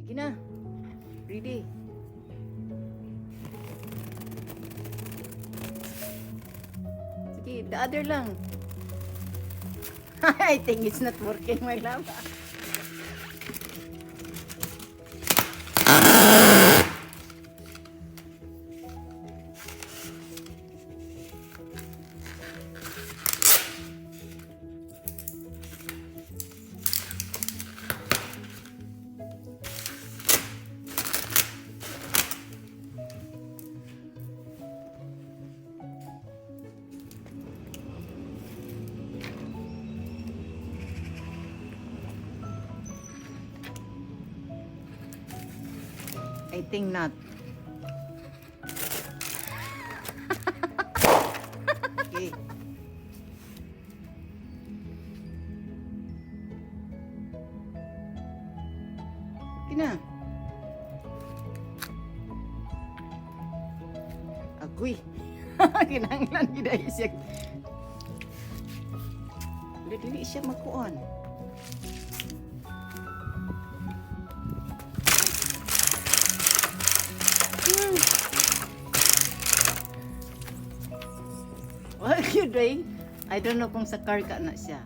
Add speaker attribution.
Speaker 1: Sige na. Ready. Sige, the other lang. I think it's not working, my love. I think not. Okay. Okay na. Agoy. Kinahanglan gid ay siya. Dili dili siya makuan. What are you doing? I don't know kung sa car ka na siya.